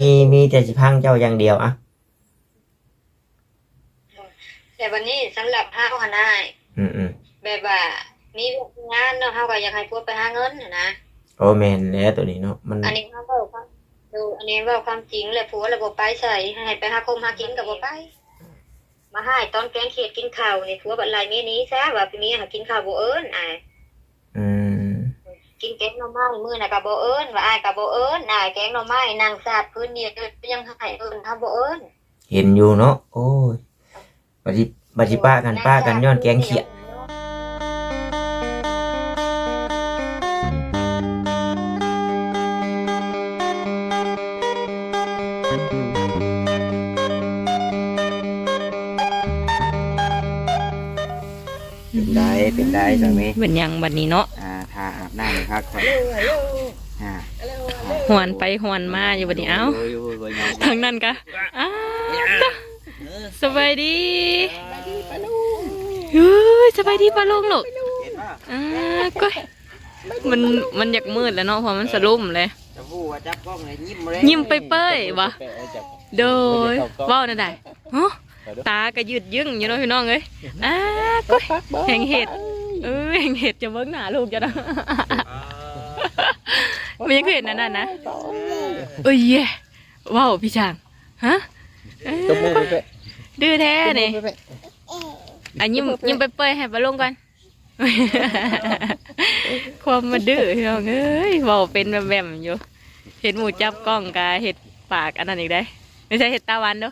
ມີ ມີແຕ່ຊິພັງເຈົ້າຢ່າງດຽວອະ. ແຕ່ບັດນີ້ສຳລັບເຮົາຫັ້ນນາ ອືມໆ ແບບວ່າມີວຽກມີງານເນາະ ເຮົາກໍຢາກໃຫ້ຜົວໄປຫາເງິນຫັ້ນນາ. ໂອ້ ແມ່ນແລ້ວໂຕນີ້ເນາະ ມັນ ອັນນີ້ເຮົາເວົ້າຄວາມ ໂດຍ ອັນນີ້ເວົ້າຄວາມຈິງແຫຼະ ຜົວລະບໍ່ໄປໃສ ໃຫ້ໄປຫາຄົມຫາກິນກໍບໍ່ໄປ. ມາຮ້າຍຕອນແກງຂຽດກິນເຂົ້ານີ້ ຜົວບັດໄລ່ເມຍໜີຊະ ວ່າເມຍຫາກິນເຂົ້າບໍ່ເອີ້ນ ອາຍ. ອືມ ກິນແກງໜໍ່ໄມ້ມື້ນະກໍບໍ່ເອີ້ນ ວ່າອ້າຍກໍບໍ່ເອີ້ນ ອາຍ ແກງໜໍ່ໄມ້ ນັ່ງສາດພື້ນນີ້ ຍັງໃຫ້ເອີ້ນ ເຮົາບໍ່ເອີ້ນ. ເຫັນຢູ່ເນາະ ໂອ້ຍ ບັດຊິ ບັດຊິປະກັນ ປະກັນຍ້ອນແກງຂຽດ. ເປັນໃດ ເປັນໃດສາມີ ເປັນຫຍັງບັດນີ້ເນາະ? ອ່າ ຖ້າອາບນ້ຳຄັກ ອ່າ ຫວນໄປຫວນມາຢູ່ບັດນີ້. ເອົ້າ ໂອ້ຍ ໂອ້ຍ ໂອ້ຍ ທາງນັ້ນກະ ອ້າ ສະບາຍດີ ເອີຍ ສະບາຍດີປ້າລຸງລູກ. ອ່າ ກ້ອຍ ມັນ ມັນຢາກມືດແລ້ວເນາະ ເພາະມັນສະຫຼຸມເລີຍ. ຈະຮູ້ວ່າຈັບກ້ອງແລ້ວຍິ້ມເລີຍ ຍິ້ມເປີ້ຍໆ ຫວາ? ໂດຍ ເວົ້າແນວໃດ? ຮະ ຕາກໍຍືດຍຶງຢູ່ເນາະພີ່ນ້ອງເອີຍ. ອ້າ ໂອ້ຍ ແຮງເຮັດ ເອີ ແຮງເຮັດ ຈະເບິ່ງໜ້າລູກເຈົ້ານະ. ມັນຍັງເຫັນອັນນັ້ນນະ ໂອ້ຍ ເວົ້າພີ່ຊ່າງ ຮະ ເອີ ດື້ແທ້ນີ້. ອ່ະ ຍິ້ມ ຍິ້ມເປີ້ຍໆ ໃຫ້ປ້າລຸງກ່ອນ. ຄວາມມາດື້ພີ່ນ້ອງເອີຍ ເວົ້າເປັນແວມໆຢູ່ ເຫັນໝູ່ຈັບກ້ອງກະເຮັດປາກອັນນັ້ນອີກເດ້. ໄປໃສ ເຮັດຕາຫວານດູ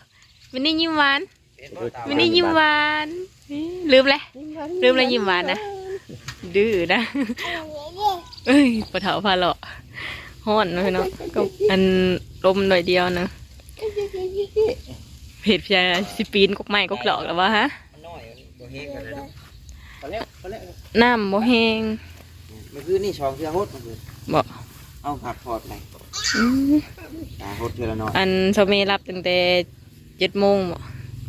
ມິນນີ້ຍິ້ມຫວານ ມິນນີ້ຍິ້ມຫວານ. ລືມແລ້ວ ລືມແລ້ວຍິ້ມຫວານນະ ດື້ນະ. ເອີຍ ພໍ່ເຖົ້າພາເລາະ ຮ້ອນເນາະພີ່ນ້ອງ ກໍອັນລົມໜ້ອຍດຽວໜຶ່ງ ເຮັດເພື່ອຊິປີນກົກໄມ້ກົກດອກແລ້ວບໍ່ຮະ? ມັນນ້ອຍ ບໍ່ແຮງປານໃດເນາະ. ນ້ຳບໍ່ແຮງ. ມື້ຄືນນີ້ສອງເທື່ອຫົດ ມື້ຄືນບໍ່ ເອົາຜັກພອດໄປ. ອືມ ອ່າ ຫົດເທື່ອລະໜ້ອຍ. ອັນຊາວເມລັບຕັ້ງແຕ່ເຈັດໂມງ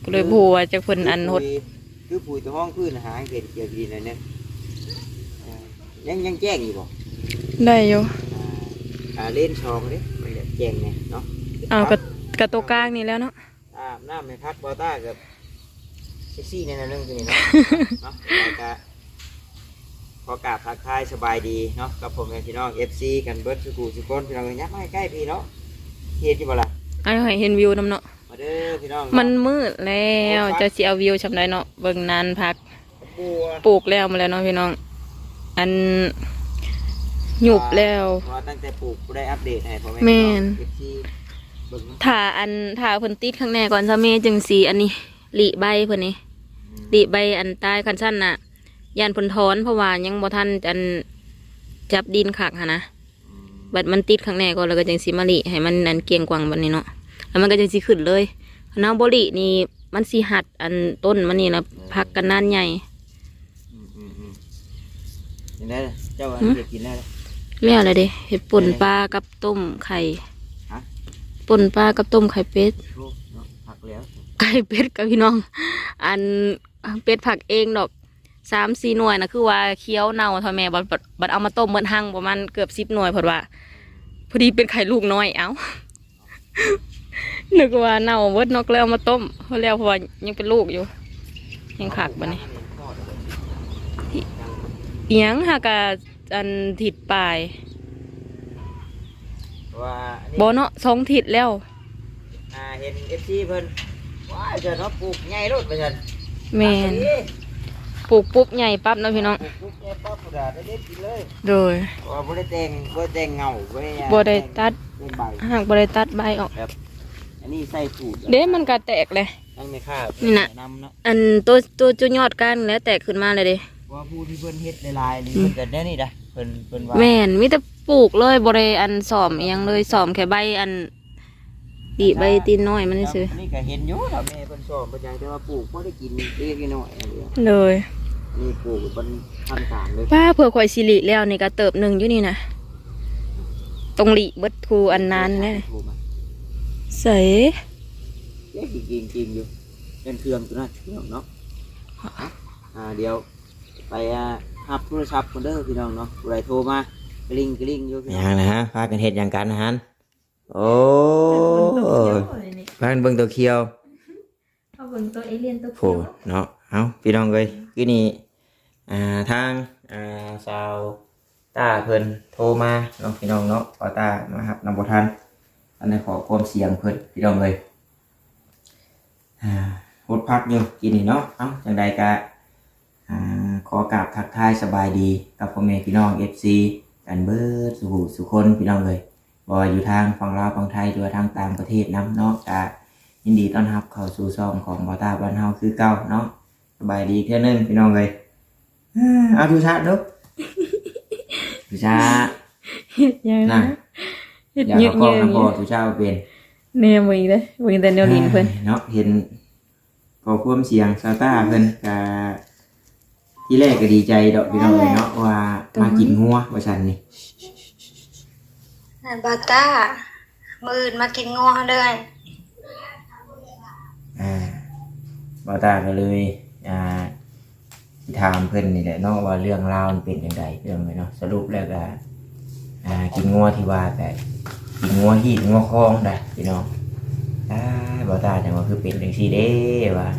ບໍ ກໍເລີຍບໍ່ຮູ້ວ່າຈັກເພິ່ນອັນຫົດ ຄືປຸຍຕະຫ້ອງພື້ນຫາເຫັນຂຽວດີໜ້ອຍໜຶ່ງ. ເອີ ຍັງ ຍັງແຈ້ງຢູ່ບໍ່? ໄດ້ຢູ່. ອ່າ ອ່າ ເລນສອງເດ້ ມັນຈະແຈ້ງແດ່ເນາະ. ເອົາ ກະ ກະໂຕກາງນີ້ແລ້ວເນາະ. ອາບນ້ຳໃຫ້ພັກ ບໍ່ຕ້າກໍເຊັກຊີ້ແດ່ໜ້ອຍໜຶ່ງ ຄືນີ້ເນາະ ເນາະ. ແລ້ວກໍຂໍກາບທັກທາຍສະບາຍດີເນາະ ກັບພໍ່ແມ່ພີ່ນ້ອງເອັຟຊີກັນເບິດສູ່ຜູ້ສູ່ຄົນ. ພີ່ນ້ອງເອີຍ ຍັບມາໃກ້ໆ ພີ່ເນາະ ເຫັນຢູ່ບໍ່ລະ? ເອົາໃຫ້ເຫັນວິວນຳເນາະ. ມາເດີພີ່ນ້ອງເນາະ ມັນມືດແລ້ວ ເຈົ້າຊິເອົາວິວຊ່ຳໃດເນາະ ເບິ່ງນານພັກ. ປູກແລ້ວໝົດແລ້ວເນາະພີ່ນ້ອງ ອັນຫຍຸບແລ້ວ ເພາະວ່າຕັ້ງແຕ່ປູກບໍ່ໄດ້ອັບເດດໃຫ້ພໍ່ແມ່ພີ່ນ້ອງເອັຟຊີເບິ່ງນຳ. ຖ້າອັນ ຖ້າເພິ່ນຕິດຂ້າງແນ່ກ່ອນ ຊາວເມຈຶ່ງຊິອັນນີ້ ລີ້ໃບເພິ່ນນີ້ ອືມ ລີ້ໃບອັນຕາຍ. ຄັນຊັ້ນນະ ຢ້ານເພິ່ນຖອນ ເພາະວ່າຍັງບໍ່ທັນອັນຈັບດິນຄັກຫັ້ນນະ. ອືມ ບັດມັນຕິດຂ້າງແນ່ກ່ອນ ແລ້ວກໍຈັ່ງຊິມາລີ້ໃຫ້ມັນອັນກວ້າງກວ່າບັດນີ້ເນາະ ແລ້ວມັນກໍຈັ່ງຊິຂຶ້ນເລີຍ. ຄັນເຮົາບໍ່ລີ້ນີ້ ມັນຊິຮັດອັນຕົ້ນມັນນີ້ລະ ແມ່ນ ພັກກັນນານໃຫຍ່. ອືມໆໆ ເຮັດແລ້ວ ເຈົ້າອັນ ຫຶ ເຮັດກິນແລ້ວ ແລ້ວລະເດ້. ເຮັດປົ່ນປາກັບຕົ້ມໄຂ່ ຮະ ປົ່ນປາກັບຕົ້ມໄຂ່ເປັດ. ໂອ້ ເນາະ ພັກແລ້ວ ໄຂ່ເປັດກັບພີ່ນ້ອງ ອັນ ເປັດພັກເອງດອກ ສາມສີ່ໜ່ວຍນະ ຄືວ່າຂຽວເນົ່າເທົ່າແມ່ ບັດ ບັດ ບັດເອົາມາຕົ້ມເໝິດຮັງປະມານເກືອບສິບໜ່ວຍ ເພິ່ນວ່າ ພໍດີເປັນໄຂ່ລູກນ້ອຍ. ເອົ້າ ນຶກວ່າເນົ່າເບິດເນາະ ກໍເລີຍເອົາມາຕົ້ມ ພໍແລ້ວ ເພາະວ່າຍັງເປັນລູກຢູ່ ແຮງຄັກບັດນີ້. ອີຫຍັງ ຫາກະອັນທິດປາຍ ວ່າອັນນີ້ ບໍ່ເນາະ ສອງທິດແລ້ວ. ອ່າ ເຫັນເອັຟຊີເພິ່ນ ວ້າຍ ເຈົ້າເນາະ ປູກໃຫຍ່ໂລດວ່າຊັ້ນ. ແມ່ນ ປູກປຸບໃຫຍ່ປັບເນາະພີ່ນ້ອງ ປູກປຸບໃຫຍ່ປັບ ຜູ້ດາໄດ້ເດັດກິນເລີຍ. ໂດຍ ເພາະວ່າບໍ່ໄດ້ແຕ່ງ ບໍ່ໄດ້ແຕ່ງເຫງົ້າ ບໍ່ໄດ້ ບໍ່ໄດ້ຕັດ ແຕ່ງໃບ ຫາກບໍ່ໄດ້ຕັດໃບອອກ ແບບ ອັນນີ້ໃສ່ສູດ ເດ້ ມັນກະແຕກເລີຍ. ທາງແມ່ຄ້າເພິ່ນ ນີ້ນະ ແນະນຳເນາະ ອັນໂຕ ໂຕ ໂຕຍອດກ້ານແຫຼະແຕກຂຶ້ນມາເລີຍເດ້. ເພາະວ່າຜູ້ທີ່ເພິ່ນເຮັດຫຼາຍໆນີ້ ອືມ ເພິ່ນກໍແນວນີ້ດະ ເພິ່ນ ເພິ່ນວ່າ ແມ່ນ ມີແຕ່ປູກເລີຍ ບໍ່ໄດ້ອັນສ້ອມອີ່ຫຍັງເລີຍ ສ້ອມແຄ່ໃບອັນ ຕີໃບຕີນນ້ອຍມັນຊື່. ນີ້ກໍເຫັນຢູ່ເນາະ ແມ່ເພິ່ນສ້ອມເພິ່ນຫຍັງ ແຕ່ວ່າປູກພໍໄດ້ກິນເລັກໆນ້ອຍໆ. ໂດຍ ນີ້ປູກເປັນພັນກາງເລີຍ. ປ້າ ເພື່ອຂ້ອຍຊິລີ້ແລ້ວນີ້ກໍເຕີບໜຶ່ງຢູ່ນີ້ນະ ຕ້ອງລີ້ເບິດຄູ່ອັນນານແລ້ວ. ໃສ ເກັ່ງໆຢູ່ ເປັນເຄື່ອງຕົວນັ້ນເນາະ. ອ່າ ດຽວໄປ ອ່າ ຮັບໂທລະສັບກ່ອນເດີພີ່ນ້ອງເນາະ ຜູ້ໃດໂທມາ ກະລິ່ງໆຢູ່ພີ່ນ້ອງ. ຫຍັງນະ ພາກັນເຮັດຫຍັງກັນຫັ້ນ? ໂອ້ ພາກັນເບິ່ງໂຕຂຽວ ເຮົາເບິ່ງໂຕເອລຽນໂຕຂຽວ ໂອ້ ເນາະ. ເອົ້າ ພີ່ນ້ອງເອີຍ ຄືນີ້ ອ່າ ທາງ ອ່າ ສາວຕ້າເພິ່ນໂທມາເນາະ ພີ່ນ້ອງເນາະ. ບ່າວຕ້າມາຮັບນຳບໍ່ທັນ ອັນນັ້ນຂໍຄວາມສຽງເພິ່ນ ພີ່ນ້ອງເອີຍ ອ່າ ຫົດພັກຢູ່ກີ້ນີ້ເນາະ. ເອົ້າ ຈັ່ງໃດກະ ອ່າ ຂໍກາບທັກທາຍສະບາຍດີກັບພໍ່ແມ່ພີ່ນ້ອງເອັຟຊີກັນເບິດສູ່ຜູ້ສູ່ຄົນ ພີ່ນ້ອງເອີຍ ບໍ່ວ່າຢູ່ທາງຝັ່ງລາວຝັ່ງໄທ ຫຼືວ່າທາງຕ່າງປະເທດນຳເນາະ. ກະຍິນດີຕ້ອນຮັບເຂົ້າສູ່ຊ່ອງຂອງບ່າວຕ້າບ້ານເຮົາຄືເກົ່າເນາະ. ສະບາຍດີເທື່ອໜຶ່ງ ພີ່ນ້ອງເອີຍ. ເອົາ ທຸຊາດດູ ທຸຊາດ ເຮັດຫຍັງນະ? ນະ ເຮັດ ຢາກເຂົ້າກ້ອງນຳບໍ່? ທຸຊາດບໍ່ເປັນ ແນມເບິ່ງອີກເດ້ ເບິ່ງແຕ່ແນວຫຼິ້ນເພິ່ນເນາະ. ເຫັນ ຂໍຄວາມສຽງສາວຕ້າເພິ່ນກະ ທີແລກກະດີໃຈດອກ ພີ່ນ້ອງເອີຍເນາະ ວ່າມາກິນງົວວ່າຊັ້ນນີ້. ບ່າວຕ້າ ມື້ອື່ນມາກິນງົວເດີ. ອ່າ ບ່າວຕ້າກະເລີຍ ອ່າ ຊິຖາມເພິ່ນນີ້ແຫຼະເນາະ ວ່າເລື່ອງລາວມັນເປັນຈັ່ງໃດ ພີ່ນ້ອງເອີຍເນາະ. ສະຫຼຸບແລ້ວກະ ອ່າ ກິນງົວທີ່ວ່າກະກິນງົວຮີດງົວຄອງໄດ໋ ພີ່ນ້ອງ. ອ່າ ບ່າວຕ້າຈັ່ງວ່າຄືເປັນຈັ່ງຊີ້ເດ້ວ່າ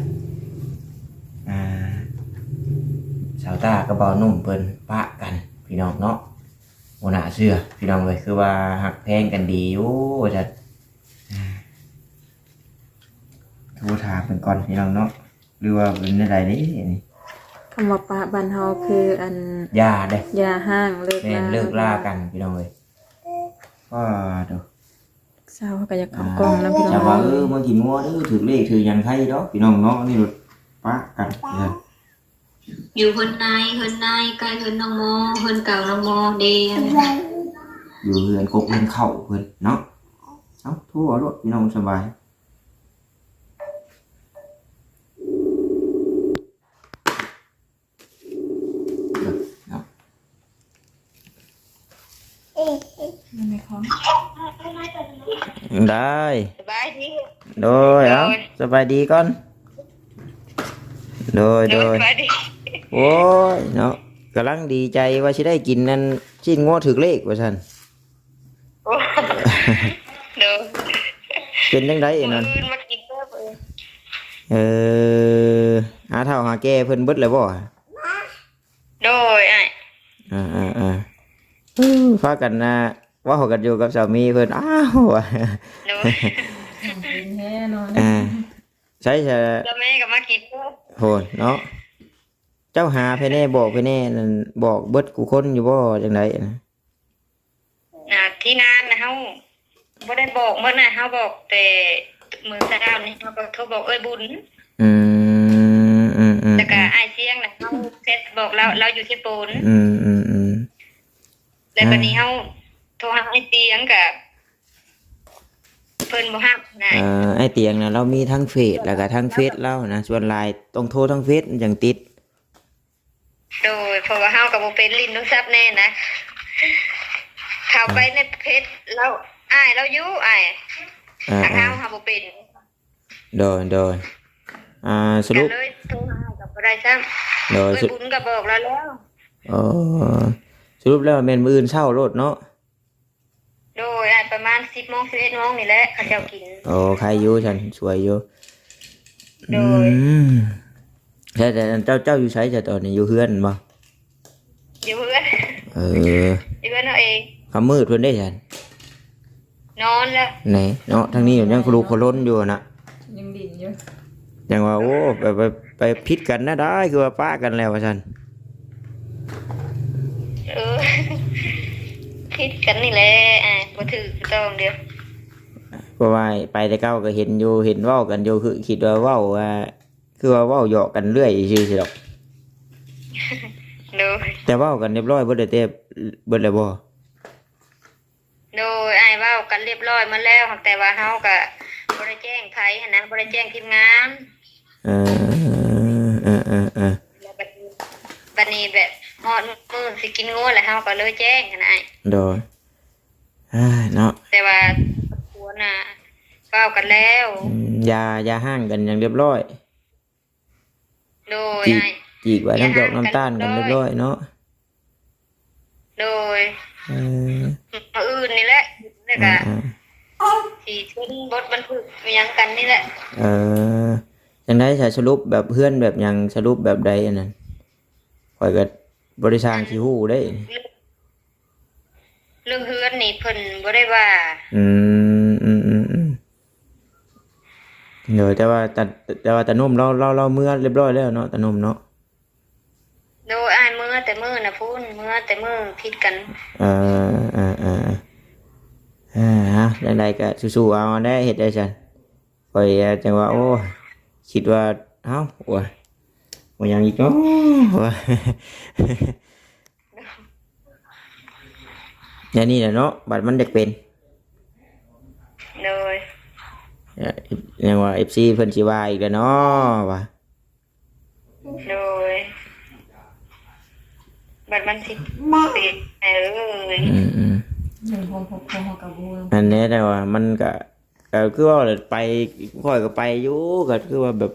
ອ່າ ສາວຕ້າກັບບ່າວໜຸ່ມເພິ່ນປະກັນ ພີ່ນ້ອງເນາະ. ບໍ່ໜ້າເຊື່ອ ພີ່ນ້ອງເອີຍ ຄືວ່າຮັກແພງກັນດີຢູ່ວ່າຊັ້ນ. ອ່າ ໂທຖາມເພິ່ນກ່ອນ ພີ່ນ້ອງເນາະ ຫຼືວ່າເປັນແນວໃດເດ້ນີ້? ຄຳວ່າປະບ້ານເຮົາຄືອັນ ຢ່າເດ້ ຢ່າຮ້າງ ເລີກລາ ແມ່ນ ເລີກລາກັນ ພີ່ນ້ອງເອີຍ. ວ້າໂທ້ ສາວເຮົາກະຢາກເຂົ້າກ້ອງນຳ ພີ່ນ້ອງ ຈະວ່າ ເອີ ມາກິນງົວເດີ ຖືກເລກຖືກຫຍັງໄຄດອກ ພີ່ນ້ອງເນາະ. ນີ້ໂລດປະກັນ ຢູ່ເຮືອນນາຍ ເຮືອນນາຍ ໃກ້ເຮືອນນ້ອງມໍ ເຮືອນເກົ່ານ້ອງມໍເດ້ ຢູ່ເຮືອນກົກເຮືອນເຂົ້າເພິ່ນເນາະ. ເອົ້າ ໂທເອົາໂລດ ພີ່ນ້ອງ ສະບາຍ. ໄດ້ ສະບາຍດີ ໂດຍ ເອົ້າ ໂດຍ ສະບາຍດີກ່ອນ ໂດຍ ໂດຍ ໂດຍ ສະບາຍດີ. ໂອ້ຍເນາະ ກຳລັງດີໃຈວ່າຊິໄດ້ກິນອັນຊີ້ນງົວຖືກເລກວ່າຊັ້ນ. ໂອ້ ໂດຍ ເປັນຈັ່ງໃດອັນນັ້ນ? ມື້ອື່ນມາກິນເດີ. ເອີ ຫາເຖົ້າຫາແກ່ເພິ່ນເບິດແລ້ວບໍ່? ໂດຍອ້າຍ ອ່າໆໆ ເອີ ພາກັນນະ ເວົ້າກັນຢູ່ກັບສາມີເພິ່ນ ອ້າວ ໂດຍ ເປັນແທ້ເນາະ ອ່າ ໃສຊະ ແລ້ວແມ່ກໍມາກິນເດີ ໂພດເນາະ. ເຈົ້າຫາໃຜແດ່ ບອກໃຜແດ່ນັ້ນ ບອກເບິດຄູ່ຄົນຢູ່ບໍ່ ຈັ່ງໃດນະ? ອ່າ ທີ່ນານນະ ເຮົາບໍ່ໄດ້ບອກໝົດນະ ເຮົາບອກແຕ່ມື້ເຊົ້ານີ້ ເຮົາກໍໂທບອກເອື້ອຍບຸນ ອືມ ອືມໆໆ ແລ້ວກໍອ້າຍຊຽງນະ ເຮົາແຊັດບອກລາວ ລາວຢູ່ເຊໂປນ ອືມໆໆ ແລ້ວບັດນີ້ ອ່າ ເຮົາໂທຫາອ້າຍຕຽງ ກໍເພິ່ນບໍ່ຮັບນະ. ເອີ ອ້າຍຕຽງນະ ລາວມີທັງເຟສ ແລ້ວກໍທັງເຟສລາວນະ ສ່ວນຫຼາຍຕ້ອງໂທທາງເຟສມັນຈັ່ງຕິດ. ໂດຍ ເພາະວ່າເຮົາກໍບໍ່ເປັນຫຼິ້ນໂທລະສັບແນ່ນະ ເຂົ້າໄປໃນເຟສລາວ ອ້າຍລາວຢູ່ ອ້າຍ ອ່າໆ ທາງເຮົາຫາບໍ່ເປັນ. ໂດຍ ໂດຍ ອ່າ ສະຫຼຸບ ກໍເລີຍໂທຫາກໍບໍ່ໄດ້ຊ້ຳ. ໂດຍ ເອື້ອຍບຸນກໍບອກລາວແລ້ວ. ເອີ ສະຫຼຸບແລ້ວແມ່ນມື້ອື່ນເຊົ້າໂລດເນາະ. ໂດຍ ອາດປະມານສິບໂມງ ສິບເອັດໂມງນີ້ແຫຼະ ເຂົາເຈົ້າກິນ. ໂອ້ ໄຄຢູ່ຊັ້ນ ສວຍຢູ່. ໂດຍ ອືມ ແຕ່ ແຕ່ເຈົ້າ ເຈົ້າຢູ່ໃສຊະຕອນນີ້ ຢູ່ເຮືອນບໍ່? ຢູ່ເຮືອນ. ເອີ ຢູ່ເຮືອນເຮົາເອງ. ຄ່ຳມືດເພິ່ນເດ້ຊັ້ນ ນອນແລ້ວ ແນ່ເນາະ. ທາງນີ້ຍັງຄະລຸຄະລົນຢູ່ຫັ້ນນະ ຍັງດິ້ນຢູ່. ຈັ່ງວ່າ ໂອ້ ໄປ ໄປ ໄປຜິດກັນແນວໃດ ຄືວ່າປະກັນແລ້ວວ່າຊັ້ນ. ເອີ ຜິດກັນນີ້ແຫຼະ ອ່າ ບໍ່ຖືກຕ້ອງເດີ. ເພາະວ່າໄປແຕ່ເກົ່າກໍເຫັນຢູ່ ເຫັນເວົ້າກັນຢູ່ ຄືຄິດວ່າເວົ້າວ່າ ຄືວ່າເວົ້າຫຍອກກັນເລື້ອຍຊື່ໆດອກ. ໂດຍ ແຕ່ເວົ້າກັນຮຽບຮ້ອຍເບິດແລ້ວແຕ່ ເບິດແລ້ວບໍ່? ໂດຍ ອ້າຍເວົ້າກັນຮຽບຮ້ອຍໝົດແລ້ວ ແຕ່ວ່າເຮົາກະບໍ່ໄດ້ແຈ້ງໃຜຫັ້ນນະ ບໍ່ໄດ້ແຈ້ງທີມງານ. ເອີ ເອີ ເອີ ເອີ ແລ້ວບັດນີ້ ບັດນີ້ແບບຮອດມື້ຊິກິນງົວແລ້ວ ເຮົາກໍເລີຍແຈ້ງຫັ້ນນະອ້າຍ. ໂດຍ ເອີ ເນາະ ແຕ່ວ່າຄົວນະເວົ້າກັນແລ້ວ. ອືມ ຢ່າ ຢ່າຮ້າງກັນຫຍັງຮຽບຮ້ອຍ. ໂດຍ ຈີກ ອ້າຍ ຈີກໄວ້ນ້ຳຈອກນ້ຳຕານກັນຮຽບຮ້ອຍເນາະ. ໂດຍ ເອີ ມື້ອື່ນນີ້ແຫຼະ ແລ້ວກະ ອ່າ ຊິເຊັນບົດບັນທຶກອີ່ຫຍັງກັນນີ້ແຫຼະ. ເອີ ຈັ່ງໃດສະ ສະຫຼຸບແບບເຮືອນແບບຫຍັງ ສະຫຼຸບແບບໃດອັນນັ້ນ ຂ້ອຍກໍບໍ່ໄດ້ຊ່າງຊິຮູ້ເດ້. ເລື່ອງເຮືອນນີ້ເພິ່ນບໍ່ໄດ້ວ່າ. ອືມ ອືມໆໆ ໂດຍ ແຕ່ວ່າຕາ ແຕ່ວ່າຕາໜຸ່ມລາວ ລາວ ລາວເມືອຮຽບຮ້ອຍແລ້ວເນາະ ຕາໜຸ່ມເນາະ. ໂດຍ ອ້າຍເມືອແຕ່ມື້ນະພຸ້ນ ເມືອແຕ່ມື້ຜິດກັນ. ເອີ ເອີ ເອີ ເອີ ເອີ ຈັ່ງໃດກໍສູ້ໆເອົາແດ່ ເຮັດໄດ້ຊັ້ນ. ຂ້ອຍຈັ່ງວ່າ ໂອ້ ຄິດວ່າ ເອົ້າ ໂອ້ຍ ບໍ່ຫຍັງອີກເນາະ ວ່າ ແນວນີ້ແຫຼະເນາະ ບັດມັນຢາກເປັນ. ໂດຍ ເອີ ຍັງວ່າເອັຟຊີເພິ່ນຊິວ່າອີກແຫຼະເນາະ ວ່າ. ໂດຍ ບັດມັນຊິເປັນ ເອີຍ ອືມໆ ເລື່ອງຄວາມຄົບຄົວເຮົາກໍບໍ່ຮູ້ນຳ. ອັນນີ້ແຫຼະວ່າມັນກໍ ກໍຄືວ່າແຫຼະ ໄປ ຂ້ອຍກໍໄປຢູ່ ກໍຄືວ່າແບບ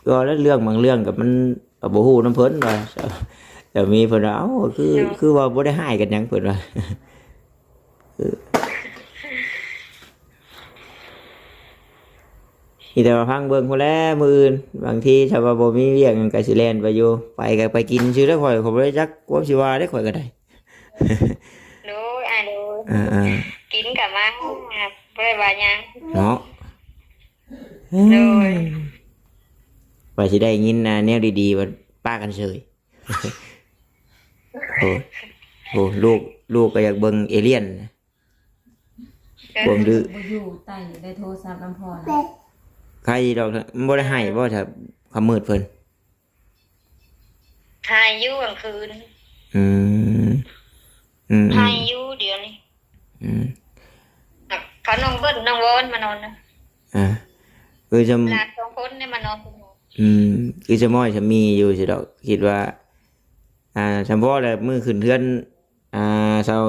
ຄືວ່າແຫຼະ ເລື່ອງບາງເລື່ອງກໍມັນກໍບໍ່ຮູ້ນຳເພິ່ນວ່າ ແຕ່ມີເພິ່ນວ່າ ເອົ້າ ຄື ເນາະ ຄືວ່າບໍ່ໄດ້ຮ້າຍກັນຫຍັງ ເພິ່ນວ່າ ເອີ ມີແຕ່ວ່າຟັງເບິ່ງພຸ້ນແຫຼະ ມື້ອື່ນ ບາງທີຖ້າວ່າບໍ່ມີວຽກຫຍັງກໍຊິແລ່ນໄປຢູ່ ໄປກໍໄປກິນຊື່ເດີ້ ຂ້ອຍ ຂ້ອຍບໍ່ໄດ້ຈັກຄວາມຊິວ່າເດ້ ຂ້ອຍກໍໄດ້. ໂດຍ ອ້າຍ ໂດຍ ເອີໆ ກິນກໍມາ ບໍ່ໄດ້ວ່າຫຍັງເນາະ. ໂດຍ ວ່າຊິໄດ້ຍິນ ອ່າ ແນວດີໆ ວ່າປະກັນເສີຍ. ໂອ້ ໂອ້ ລູກ ລູກກໍຢາກເບິ່ງເອລຽນ ເອີ ຄວາມດື້ ບໍ່ຢູ່ໃຕ້ ໄດ້ໂທລະສັບນຳພໍ່ນະ ໃຄດອກ. ມັນບໍ່ໄດ້ໃຫ້ບໍ່ ຖ້າຄຳມືດເພິ່ນ? ໃຫ້ຢູ່ກາງຄືນ. ອືມ ອືມໆ ໃຫ້ຢູ່ດຽວນີ້. ອືມ ເຂົານ້ອງເບິ້ນນ້ອງວອນມານອນນະ. ອ່າ ຄືຈະ ຫຼານສອງຄົນນີ້ມານອນ. ອືມ ຄືຈະມ້ອຍຈະມີຢູ່ຊິດອກ ຄິດວ່າ ອ່າ ສຳພໍແລ້ວມື້ຂຶ້ນເຮືອນ ອ່າ ຊາວ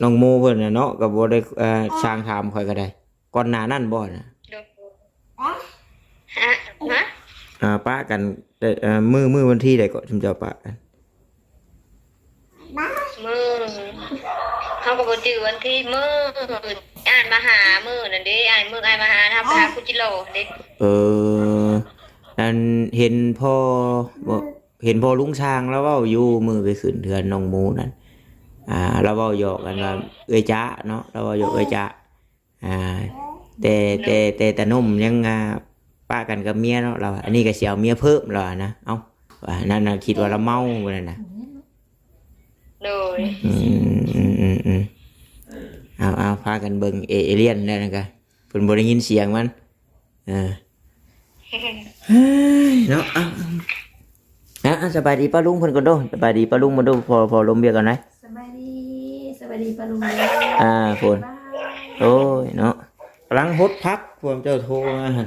ນ້ອງໂມເພິ່ນນະເນາະ ກໍບໍ່ໄດ້ ເອີ ຊ່າງຖາມຂ້ອຍກໍໄດ້. ກ່ອນໜ້ານັ້ນບໍ່ນະ? ໂດຍ ຮະ? ຮະ? ອ່າ ປະກັນ ເອີ ມື້ ມື້ວັນທີໃດເກາະ ຊຸມເຈົ້າປະກັນ? ມື້ ເຮົາກໍບໍ່ຈື່ວັນທີ. ມື້ອ້າຍມາຫາມື້ນັ້ນເດ້ ອ້າຍ ມື້ອ້າຍມາຫາ ເຮົາໄປຫາ ເອີ ຄູຈິໂລເດ້. ເອີ ອັນ ເຫັນພໍ່ ບໍ່ ເຫັນພໍ່ລຸງຊ່າງລາວເວົ້າຢູ່ ມື້ໄປຂຶ້ນເຮືອນນ້ອງໂມນັ້ນ ອ່າ ລາວເວົ້າຫຍອກກັນວ່າ ເອີ ເອື້ອຍຈະເນາະ ລາວເວົ້າຫຍອກເອື້ອຍຈະ ອ່າ ແຕ່ ແຕ່ ແຕ່ຕາໜຸ່ມຍັງ ອ່າ ປະກັນກັບເມຍເນາະ ລາວວ່າ ອັນນີ້ກໍຊິເອົາເມຍເພີ່ມ ລາວວ່ານະ. ເອົ້າ ວ່ານັ້ນນະ ຄິດວ່າລາວເມົາມື້ນັ້ນນະ. ໂດຍ ອືມໆໆໆ ເອົາໆ ພາກັນເບິ່ງເອ ເອລຽນແລ້ວນະກະ ເພິ່ນບໍ່ໄດ້ຍິນສຽງມັນ. ເອີ ເອີຍ ເນາະ ເອົາ ເອົາ ສະບາຍດີປ້າລຸງເພິ່ນກ່ອນເດີ້ ສະບາຍດີປ້າລຸງເພິ່ນເດີ້ ພໍ ພໍລົມວຽກກ່ອນໄດ໋. ສະບາຍດີ ສະບາຍດີປ້າລຸງເດີ້. ອ່າ ຝົນ ບາຍບາຍ. ໂອ້ຍ ເນາະ ກຳລັງຫົດຜັກ ພວກເຈົ້າໂທມາຫັ້ນ.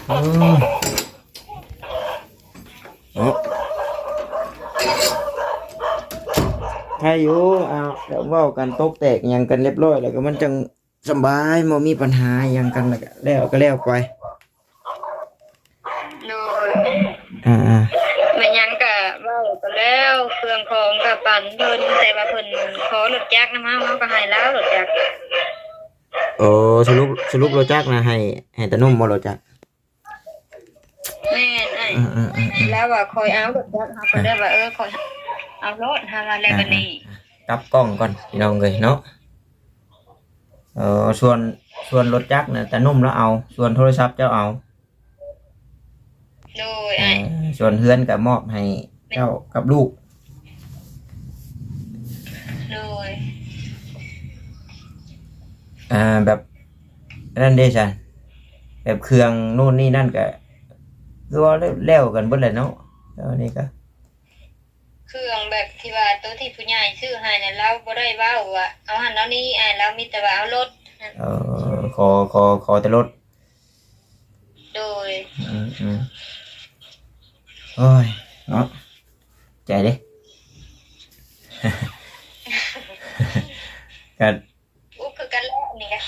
ໂອ້ ເນາະ ໃຄຢູ່ ເອົາ ເວົ້າກັນຕົກແຕກຫຍັງກັນຮຽບຮ້ອຍ ແລ້ວກໍມັນຈັ່ງສະບາຍ ບໍ່ມີບັນຫາຫຍັງກັນ ແລ້ວກໍແລ້ວ ກໍແລ້ວໄປ. ໂດຍ ອ່າໆ ແມ່ນຫຍັງກໍເວົ້າກໍແລ້ວ ເຄື່ອງຂອງກໍປັນເພິ່ນ ແຕ່ວ່າເພິ່ນຂໍລົດຈັກນຳເຮົາ ເຮົາກໍໃຫ້ລາວລົດຈັກ. ໂອ້ ສະຫຼຸບ ສະຫຼຸບລົດຈັກນະ ໃຫ້ ໃຫ້ຕາໜຸ່ມບໍ່ລົດຈັກ? ແມ່ນອ້າຍ ເອີໆໆໆ ແລ້ວວ່າຂ້ອຍເອົາລົດຈັກ ເຮົາກໍເລີຍວ່າ ເອີ ຂ້ອຍເອົາໂລດ ເຮົາວ່າ ແລ້ວບັດນີ້ ອ່າໆໆ ກັບກ້ອງກ່ອນພີ່ນ້ອງເອີຍເນາະ. ເອີ ສ່ວນ ສ່ວນລົດຈັກນະ ຕາໜຸ່ມລາວເອົາ ສ່ວນໂທລະສັບເຈົ້າເອົາ. ໂດຍ ເອີ ອ້າຍ ສ່ວນເຮືອນກໍມອບໃຫ້ເຈົ້າກັບລູກ. ໂດຍ ອ່າ ແບບນັ້ນເດ້ຊະ ແບບເຄື່ອງໂນ່ນນີ້ນັ້ນກະ ຄືວ່າແລ້ວ ແລ້ວກັນເບິດແຫຼະເນາະ. ແລ້ວນີ້ກະ ເຄື່ອງແບບທີ່ວ່າໂຕທີ່ຜູ້ໃຫຍ່ຊື້ໃຫ້ນັ້ນ ລາວບໍ່ໄດ້ເວົ້າວ່າເອົາຫັ້ນເອົານີ້ ອ້າຍ ລາວມີແຕ່ວ່າເອົາລົດ. ເອີ ຂໍ ຂໍ ຂໍແຕ່ລົດ. ໂດຍ ອືມໆ ໂອ້ຍ ເນາະ ໃຈເດ້ ກໍອຸກຄືກັນແຫຼະນີ້ກະ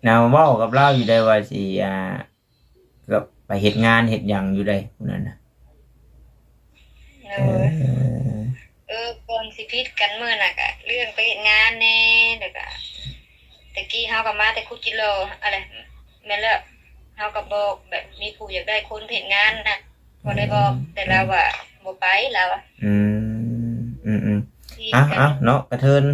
ແນວເວົ້າກັບລາວຢູ່ໄດ໋ວ່າຊິ ອ່າ ກໍໄປເຮັດງານເຮັດຫຍັງຢູ່ໃດ໋ ຜູ້ນັ້ນນະ. ໂດຍ ເອີ ເອີ ກ່ອນຊິ ທີ່ຜິດກັນມື້ນະກະເລື່ອງໄປເຮັດງານແດ່ ແລ້ວກະແຕ່ກີ້ເຮົາກໍມາແຕ່ຄຸດຈິລໍ ອະໄລ ແມ່ນແລ້ວ ເຮົາກໍບອກແບບມີຜູ້ຢາກໄດ້ຄົນໄປເຮັດງານນະ ກໍເລີຍບອກ ອືມ ແຕ່ລາວວ່າບໍ່ໄປ ລາວວ່າ ອືມ ອືມໆ ທີ່ ເອົາ ເອົາເນາະ ກະເທີນ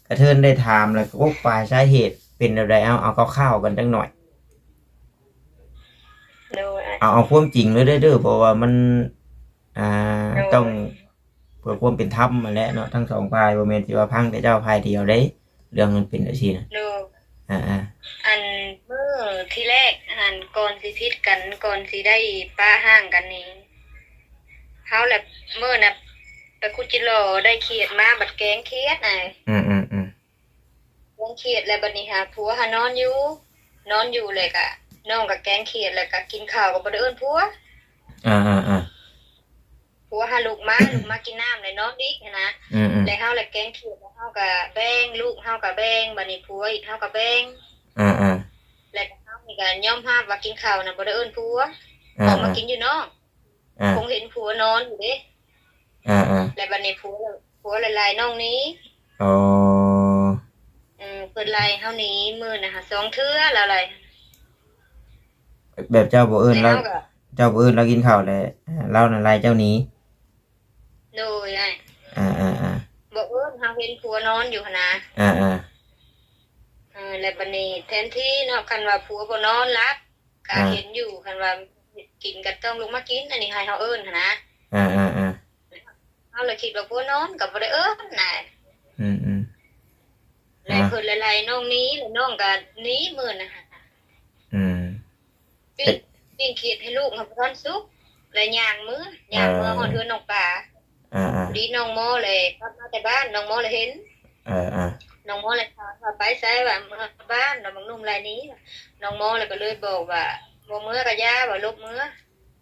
ກະເທີນໄດ້ຖາມແລ້ວ ໂອ້ ປາຍສາເຫດເປັນແນວໃດ ເອົາ ເອົາຄ່າວໆກັນຈັກໜ້ອຍ ໂດຍ ເອົາ ເອົາຄວາມຈິງເລີຍເດີ ເພາະວ່າມັນ ອ່າ ໂດຍ ຕ້ອງ ເພື່ອຄວາມເປັນທຳຫັ້ນແຫຼະເນາະ ທັງສອງຝ່າຍ ບໍ່ແມ່ນຊິວ່າພັງແຕ່ເຈົ້າຝ່າຍດຽວເດ້ ເລື່ອງມັນເປັນຈັ່ງຊີ້ນະ ໂດຍ ອ່າໆ ອັນມື້ທີແລກຫັ້ນ ກ່ອນຊິຜິດກັນ ກ່ອນຊິໄດ້ປະຮ້າງກັນນີ້ ເຮົາລະ ມື້ນະໄປຂຸດຈິລໍ ໄດ້ຂຽດມາ ບັດແກງຂຽດນະ ອືມໆໆ ແກງຂຽດ ແລ້ວບັດນີ້ຫາ ຜົວຫານອນຢູ່ ນອນຢູ່ ແລ້ວກະ ນ້ອງກະແກງຂຽດ ແລ້ວກະກິນເຂົ້າ ກໍບໍ່ໄດ້ເອີ້ນຜົວ ອ່າໆໆ ຜົວຫາລຸກມາ ລຸກມາກິນນ້ຳ ແລ້ວນອນອີກຫັ້ນນະ ອືມໆ ແລ້ວເຮົາລະແກງຂຽດ ແລ້ວເຮົາກະແບ່ງ ລູກເຮົາກະແບ່ງ ບັດນີ້ຜົວອີກເຮົາກະແບ່ງ ອ່າໆ ແລ້ວເຮົານີ້ກະຍອມຮັບວ່າກິນເຂົ້ານະບໍ່ໄດ້ເອີ້ນຜົວ ອ່າໆ ອອກມາກິນຢູ່ນອກ ອ່າ ຄົງເຫັນຜົວນອນຢູ່ເດ້ ອ່າໆ ແລ້ວບັດນີ້ຜົວ ຜົວລະໄລ່ນ້ອງໜີ ອໍ ເອີ ເພິ່ນໄລ່ເຮົາໜີ ມື້ນະສອງເທື່ອລາວໄລ່ ແບບເຈົ້າບໍ່ເອີ້ນລາວ ແລ້ວເຮົາກໍ ເຈົ້າບໍ່ເອີ້ນລາວກິນເຂົ້າ ແລ້ວລາວນັ້ນໄລ່ເຈົ້າໜີ ໂດຍ ອ້າຍ ອ່າໆໆ ບໍ່ເອີ້ນ ເຮົາເຫັນຜົວນອນຢູ່ຫັ້ນນະ ອ່າໆ ເອີ ແລ້ວບັດນີ້ແທນທີ່ເນາະ ຄັນວ່າຜົວບໍ່ນອນຫຼັບ ກະ ອ່າ ເຫັນຢູ່ ຄັນວ່າກິນກໍຕ້ອງລຸກມາກິນ ອັນນີ້ໃຫ້ເຮົາເອີ້ນຫັ້ນນະ ອ່າໆໆ ເຮົາລະຄິດວ່າຜົວນອນກໍບໍ່ໄດ້ເອີ້ນນະ ອືມໆ ແລ້ວ ອ່າ ເພິ່ນລະໄລ່ນ້ອງໜີ ແລ້ວນ້ອງກໍໜີມື້ນະ ອືມ ປີ້ງ ເອີ ປີ້ງຂຽດໃຫ້ລູກ ເຮົາບໍ່ທັນສຸກ ແລ້ວຍ່າງເມືອ ຍ່າງເມືອ ເອີ ຮອດເຮືອນນ້ອງປາ ອ່າໆ ພໍດີນ້ອງມໍແລະກັບມາແຕ່ບ້ານ ນ້ອງມໍແລະເຫັນ ເອີໆ ນ້ອງມໍແລະຖາມວ່າໄປໃສ ວ່າເມືອບ້ານ ແລ້ວບັກໜຸ່ມໄລ່ໜີ ນ້ອງມໍແລະກໍເລີຍບອກວ່າບໍ່ເມືອກໍຢ່າ ວ່າຫຼົບເມືອ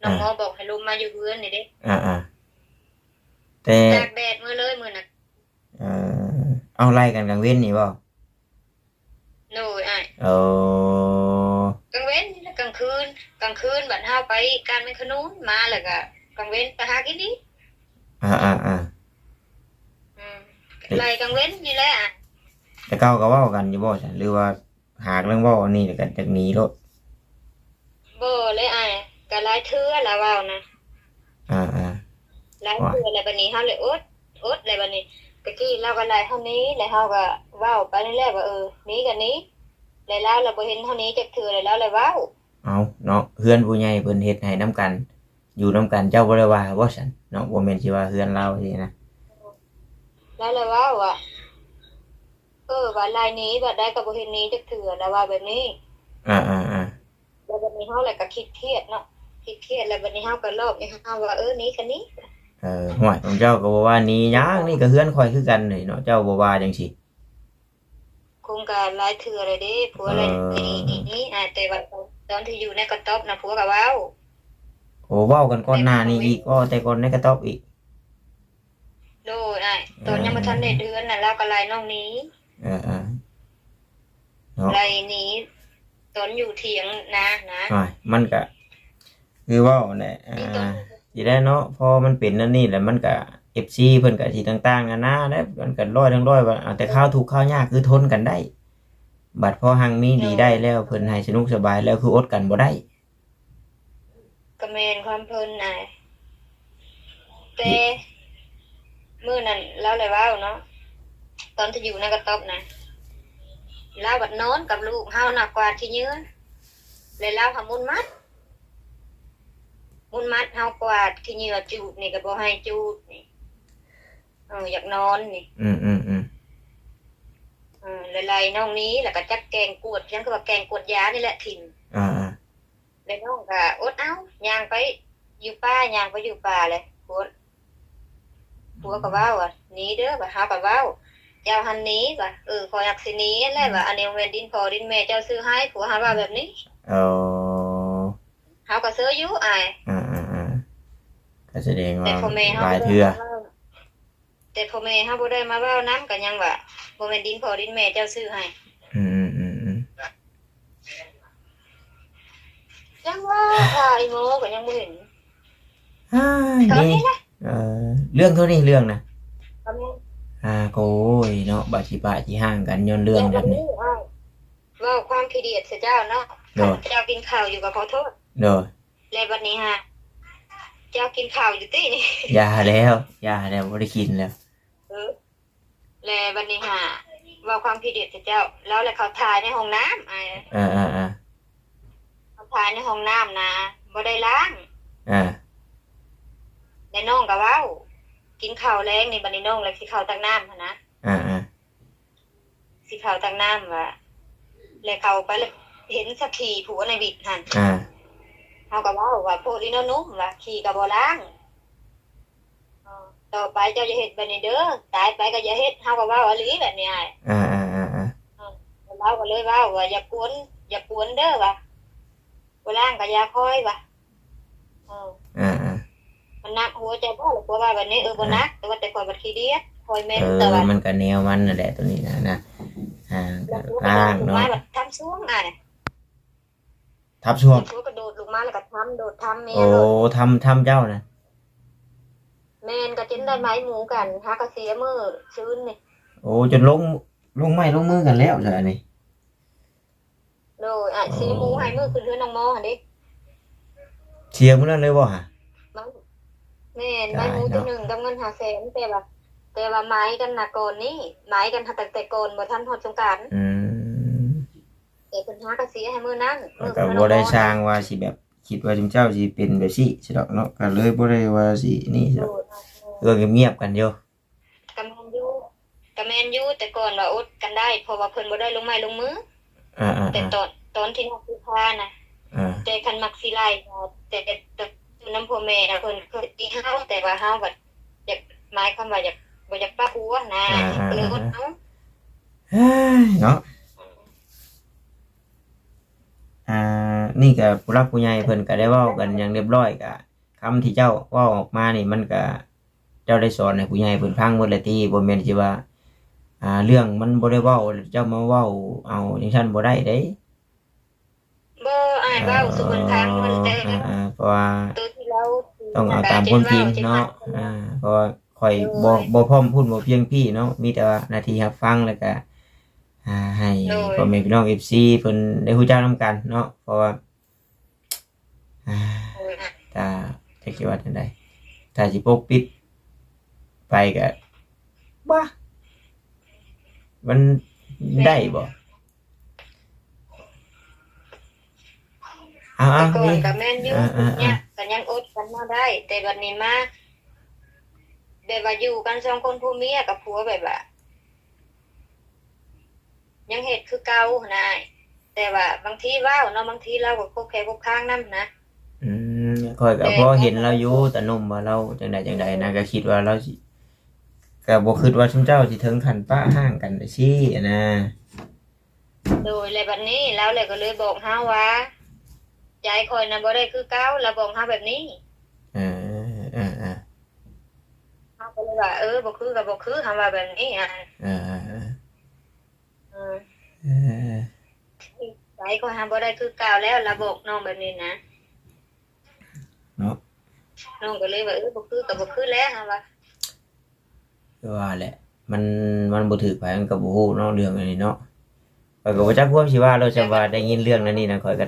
ນ້ອງມໍ ອ່າ ບອກໃຫ້ລົມມາຢູ່ເຮືອນນີ້ເດ້ ອ່າໆ ແຕ່ຕາກແດດເມືອເລີຍມື້ນັ້ນ ເອີ ເອົາໄລ່ກັນກາງເວັນນີ້ບໍ່? ໂດຍ ອ້າຍ ໂອ້ ກາງເວັນ ກາງຄືນ ກາງຄືນບັດເຮົາໄປການແມ່ນຂະໜູນ ມາແລ້ວກະກາງເວັນໄປຫາກິນອີກ ອ່າໆໆ ອືມ ແຕ່ ໄລ່ກາງເວັນນີ້ແຫຼະ ແຕ່ເກົ່າກໍເວົ້າກັນຢູ່ບໍ່ຊັ້ນ ຫຼືວ່າຫາກເລື່ອງເວົ້າອັນນີ້ແລ້ວກໍຢາກໜີໂລດ? ບໍ່ເລີຍອ້າຍ ກໍຫຼາຍເທື່ອລະເວົ້ານະ ອ່າໆ ຫຼາຍເທື່ອແລ້ວ ບັດນີ້ເຮົາເລີຍອົດ ອົດແລ້ວບັດນີ້ ແຕ່ກີ້ລາວກໍໄລ່ເຮົາໜີ ແລ້ວເຮົາກໍເວົ້າໄປນີ້ແຫຼະວ່າ ເອີ ໜີກໍໜີ ແລ້ວລາວລະບໍ່ເຫັນເຮົາໜີຈັກເທື່ອ ແລ້ວລາວລະເວົ້າ ເອົາເນາະ ເຮືອນຜູ້ໃຫຍ່ເພິ່ນເຮັດໃຫ້ນຳກັນ ຢູ່ນຳກັນ ເຈົ້າບໍ່ໄດ້ວ່າບໍ່ຊັ້ນເນາະ ບໍ່ແມ່ນຊິວ່າເຮືອນລາວຊີ້ນະ ລາວລະເວົ້າວ່າ ເອີ ວ່າໄລ່ໜີ ບັດໃດກໍບໍ່ເຫັນໜີຈັກເທື່ອ ລາວວ່າແບບນີ້ ອ່າໆໆ ແລ້ວບັດນີ້ເຮົາລະກໍຄິດຄຽດເນາະ ຄິດຄຽດແລ້ວບັດນີ້ເຮົາກໍລອບໃຫ້ເຮົາວ່າ ເອີ ໜີກໍໜີ ເອີ ຫ້ວຍ ຂອງເຈົ້າກໍບໍ່ວ່າໜີຫຍັງ ນີ້ກໍເຮືອນຂ້ອຍຄືກັນເດເນາະ ເຈົ້າບໍ່ວ່າຈັ່ງຊີ້ ຄົງກໍຫຼາຍເທື່ອແລ້ວເດ້ ຜົວ ເອີ ໄລ່ໜີ ອ່າ ແຕ່ວ່າຕອນທີ່ຢູ່ໃນກະຕ໊ອບນະ ຜົວກໍເວົ້າ ໂອ້ ເວົ້າກັນກ່ອນໜ້ານີ້ອີກ ເວົ້າແຕ່ກ່ອນໃນກະຕ໊ອບອີກ ໂດຍ ອ້າຍ ຕອນຍັງບໍ່ທັນໄດ້ເດືອນນະ ລາວກໍໄລ່ນ້ອງໜີ ເອີໆ ເນາະ ໄລ່ໜີ ຕອນຢູ່ຖຽງນານະ ໂອ້ຍ ມັນກະ ຄືເວົ້າແຫຼະ ອ່າ ຊິໄດ້ເນາະ ພໍມັນເປັນແນວນີ້ແຫຼະ ມັນກະ ເອັຟຊີ ເພິ່ນກະຊິຕ່າງໆນານາແຫຼະ ມັນກະຮ້ອຍທັງຮ້ອຍວ່າ ເອົາແຕ່ຄາວທຸກຄາວຍາກຄືທົນກັນໄດ້ ບັດພໍຮັ່ງມີດີໄດ້ແລ້ວ ເພິ່ນໃຫ້ສະໜຸກສະບາຍແລ້ວ ຄືອົດກັນບໍ່ໄດ້. ກໍແມ່ນຄວາມເພິ່ນນະ ແຕ່ມື້ນັ້ນລາວໄດ້ເວົ້າເນາະ ຕອນທີ່ຢູ່ໃນກະຕ໊ອບນະ ລາວບັດນອນກັບລູກເຮົານະ ກວາດຂີ້ເຫຍື້ອ ແລະລາວຫາມຸນມັດ ມຸນມັດເຮົາກວາດຂີ້ເຫຍື້ອ ຈູດນີ້ກໍບໍ່ໃຫ້ຈູດນີ້ ເອີ ຢາກນອນນີ້ ອືມໆໆ ເອີ ແລະໄລ່ນ້ອງໜີ ແລ້ວກໍຈັກແກງກວດ ຫຍັງຄືວ່າແກງກວດຢານີ້ແຫຼະຖິ້ມ ອ່າໆ ແລ້ວນ້ອງກໍອົດເອົາ ຍ່າງໄປຢູ່ປ່າ ຍ່າງໄປຢູ່ປ່າແຫຼະ ຜົວ ຜົວກໍເວົ້າວ່າ ໜີເດີ ວ່າ ເຮົາກໍເວົ້າ ເຈົ້າຫັ້ນໜີ ວ່າ ເອີ ຂ້ອຍຢາກຊິໜີຫັ້ນແຫຼະ ວ່າ ອັນນີ້ບໍ່ແມ່ນດິນພໍ່ດິນແມ່ເຈົ້າຊື້ໃຫ້ ຜົວຫາວ່າແບບນີ້ ເອີ ເຮົາກໍເຊີຍຢູ່ອ້າຍ ອ່າໆໆ ກໍສະແດງວ່າ ແຕ່ພໍ່ແມ່ເຮົາ ຫຼາຍເທື່ອ ແຕ່ພໍ່ແມ່ເຮົາບໍ່ໄດ້ມາເວົ້ານຳ ກໍຍັງວ່າ ບໍ່ແມ່ນດິນພໍ່ດິນແມ່ເຈົ້າຊື້ໃຫ້ ອືມໆໆໆ ຍັງວ່າ ຖ້າອີໂມກໍຍັງບໍ່ເຫັນ ອ້າຍ ຕອນນີ້ນະ ເອີ ເລື່ອງເທົ່ານີ້ເລື່ອງນະ ກໍແມ່ນ ອ່າ ໂອ້ຍເນາະ ບາດຊິປະຊິຮ້າງກັນຍ້ອນເລື່ອງແບບນີ້ ເວົ້າຄວາມຂີ້ດຽດໃສ່ເຈົ້າເນາະ. ໂດຍ ເຈົ້າກິນເຂົ້າຢູ່ກໍຂໍໂທດ. ໂດຍ ແລ້ວບັດນີ້ຫາ ເຈົ້າກິນເຂົ້າຢູ່ຕິນີ້? ຢ່າແລ້ວ ຢ່າແລ້ວ ບໍ່ໄດ້ກິນແລ້ວ. ເອີ ແລ້ວບັດນີ້ຫາ ເວົ້າຄວາມຂີ້ດຽດໃສ່ເຈົ້າ ລາວແລ້ວເຂົ້າຖ່າຍໃນຫ້ອງນ້ຳ ເອີ ເອີ ເອີ ເຂົ້າຖ່າຍໃນຫ້ອງນ້ຳນະ ບໍ່ໄດ້ລ້າງ. ອ່າ ແລ້ວນ້ອງກໍເວົ້າ ກິນເຂົ້າແລງນີ້ ບັດນີ້ນ້ອງແລ້ວຊິເຂົ້າຕັກນ້ຳຫັ້ນນະ. ອ່າໆ ຊິເຂົ້າຕັກນ້ຳວ່າ ແລ້ວເຂົ້າໄປແລ້ວເຫັນສະຂີ້ຜົວໃນວິກຫັ້ນ. ອ່າ ເຮົາກໍເວົ້າວ່າ ໂພດອີ່ໜໍໜຸ່ມວ່າ ຂີ້ກໍບໍ່ລ້າງ ເອີ ຕໍ່ໄປເຈົ້າຢ່າເຮັດແບບນີ້ເດີ ຕາຍໄປກໍຢ່າເຮັດ. ເຮົາກໍເວົ້າອີ່ຫຼີແບບນີ້ອ້າຍ. ອ່າໆໆໆ ເອີ ລາວກໍເລີຍເວົ້າວ່າ ຢ່າກວນ ຢ່າກວນເດີວ່າ ບໍ່ລ້າງກໍຢ່າຄອຍວ່າ. ເອີ ອ່າໆ ມັນໜັກຫົວເຈົ້າບໍ່ ລະຜົວວ່າແບບນີ້. ເອີ ບໍ່ໜັກ ເອີ ແຕ່ວ່າແຕ່ຂ້ອຍບັດຂີ້ດຽດ ຂ້ອຍແມ່ນ. ເອີ ແຕ່ວ່າມັນກໍແນວມັນນັ້ນແຫຼະ ໂຕນີ້ນະ ອ່າ ແລ້ວຜົວກໍໂດດລົງມາ ລ້າງເນາະ ແບບທຳຊ່ວງ ອ່າ ທຳຊ່ວງ ຜົວກໍໂດດລົງມາ ແລ້ວກໍທຳ ໂດດທຳເມຍ. ໂອ້ ໂລດ ທຳ ທຳເຈົ້ານະ. ແມ່ນ ກໍຈົນໄດ້ໄໝໝູກັນ ຫາກະເສຍມື້ຊືນນີ້. ໂອ້ ຈົນລົງ ລົງໄມ້ລົງມືກັນແລ້ວຊະອັນນີ້. ໂດຍ ອ້າຍ ເສຍໝູໃຫ້ມື້ຂຶ້ນເຮືອນນ້ອງມໍຫັ້ນເດ້. ເສຍມື້ນັ້ນເລີຍບໍ່ຫະ? ແມ່ນ ຕາຍເນາະ ໃບໝູໂຕໜຶ່ງກັບເງິນຫ້າແສນ ແຕ່ວ່າ ແຕ່ວ່າໄໝກັນນະກ່ອນນີ້ ໄໝກັນຫາຕັ້ງແຕ່ກ່ອນບໍ່ທັນຮອດສົງການ. ອືມ ແຕ່ເພິ່ນຫາກະເສຍໃຫ້ມື້ນັ້ນ ແລ້ວກໍບໍ່ໄດ້ຊ່າງວ່າຊິແບບ ຄິດວ່າຊຸມເຈົ້າຊິເປັນແບບຊີ້ຊະດອກເນາະ ກໍເລີຍບໍ່ໄດ້ວ່າຊິນີ້ຊະດອກ. ໂດຍ ເອີ ກໍງຽບໆກັນຢູ່. ກໍແມ່ນຢູ່ ກໍແມ່ນຢູ່ ແຕ່ກ່ອນວ່າອົດກັນໄດ້ ເພາະວ່າເພິ່ນບໍ່ໄດ້ລົງໄມ້ລົງມື. ອ່າໆໆ ແຕ່ຕອນ ຕອນທີ່ນ້ອງຄືພານະ ອ່າ ແຕ່ຄັນມັກຊິໄລ່ ແຕ່ ແຕ່ ແຕ່ນຳພໍ່ແມ່ນະ ເພິ່ນເຄີຍຕີເຮົາ ແຕ່ວ່າເຮົາບັດຢາກ ໝາຍຄວາມວ່າຢາກ ບໍ່ຢາກປະຫົວນະ ອ່າໆໆ ກໍເລີຍອົດເອົາ. ເຮີ້ຍ ເນາະ ອ່າ ນີ້ກໍຜູ້ຫຼັກຜູ້ໃຫຍ່ເພິ່ນກໍໄດ້ເວົ້າກັນຢ່າງຮຽບຮ້ອຍ ກໍຄຳທີ່ເຈົ້າເວົ້າອອກມານີ້ ມັນກໍ ເຈົ້າໄດ້ສອນໃຫ້ຜູ້ໃຫຍ່ເພິ່ນຟັງໝົດແລ້ວຕິ? ບໍ່ແມ່ນຊິວ່າ ອ່າ ເລື່ອງມັນບໍ່ໄດ້ເວົ້າ ແລ້ວເຈົ້າມາເວົ້າເອົາຈັ່ງຊັ້ນບໍ່ໄດ້ເດ້. ບໍ່ ອ້າຍເວົ້າສູ່ເພິ່ນຟັງໝົດແລ້ວ ເພາະວ່າ ໂຕທີ່ລາວ ຕ້ອງເອົາຕາມຄວາມຈິງເນາະ. ອ່າ ເພາະວ່າຂ້ອຍ ໂດຍ ບໍ່ ບໍ່ພ້ອມພຸ້ນບໍ່ພຽງພີ້ເນາະ ມີແຕ່ວ່າໜ້າທີ່ຮັບຟັງ ແລ້ວກະ ອ່າ ໃຫ້ ໂດຍ ພໍ່ແມ່ພີ່ນ້ອງເອັຟຊີເພິ່ນໄດ້ຮູ້ຈັກນຳກັນເນາະ ເພາະວ່າ ອ່າ ຖ້າ ຈັກຊິວ່າຈັ່ງໃດ ຖ້າຊິປົກປິດໄປກະ ບໍ່ ມັນ ແມ່ນ ໄດ້ບໍ່? ເອົາໆ ແຕ່ກ່ອນກໍແມ່ນຢູ່ ເອີໆໆ ຍາກກໍຍັງອົດກັນມາໄດ້ ແຕ່ບັດນີ້ມາ ແບບວ່າຢູ່ກັນສອງຄົນຜົວເມຍ ກັບຜົວແບບວ່າ ຍັງເຮັດຄືເກົ່າຫັ້ນນະອ້າຍ ແຕ່ວ່າບາງທີເວົ້າເນາະ ບາງທີລາວກໍຄົບແຂ້ຄົບຄາງນຳນະ. ອືມ ຂ້ອຍກໍພໍເຫັນລາວຢູ່ ແຕ່ໜຸ່ມວ່າລາວຈັ່ງໃດຈັ່ງໃດນະ ກໍຄິດວ່າລາວຊິ ກໍບໍ່ຄິດວ່າຊຸມເຈົ້າຊິເຖິງຂັ້ນປະຮ້າງກັນຈັ່ງຊີ້ຫັ້ນນະ. ໂດຍ ແລ້ວບັດນີ້ລາວແຫຼະກໍເລີຍບອກເຮົາວ່າ ໃຈຂ້ອຍນະບໍ່ໄດ້ຄືເກົ່າ ລາວບອກເຮົາແບບນີ້. ເອີ ເອີໆໆ ເຮົາກໍເລີຍວ່າ ເອີ ບໍ່ຄືກໍບໍ່ຄື ເຮົາວ່າແບບນີ້ຫັ້ນ. ເອີໆໆ ເອີ ເອີ ໃຈຂ້ອຍຫາບໍ່ໄດ້ຄືເກົ່າແລ້ວ ລາວບອກນ້ອງແບບນີ້ນະ ເນາະ ນ້ອງກໍເລີຍວ່າ ເອີ ບໍ່ຄືກໍບໍ່ຄືແຫຼະ ເຮົາວ່າ. ຄືວ່າແຫຼະ ມັນ ມັນບໍ່ຖືກໃຜມັນກໍບໍ່ຮູ້ເນາະ ເລື່ອງອັນນີ້ເນາະ. ຂ້ອຍກໍບໍ່ຈັກຄວາມຊິວ່າແລ້ວ ຈຳວ່າໄດ້ຍິນເລື່ອງອັນນີ້ນະ ຂ້ອຍກໍ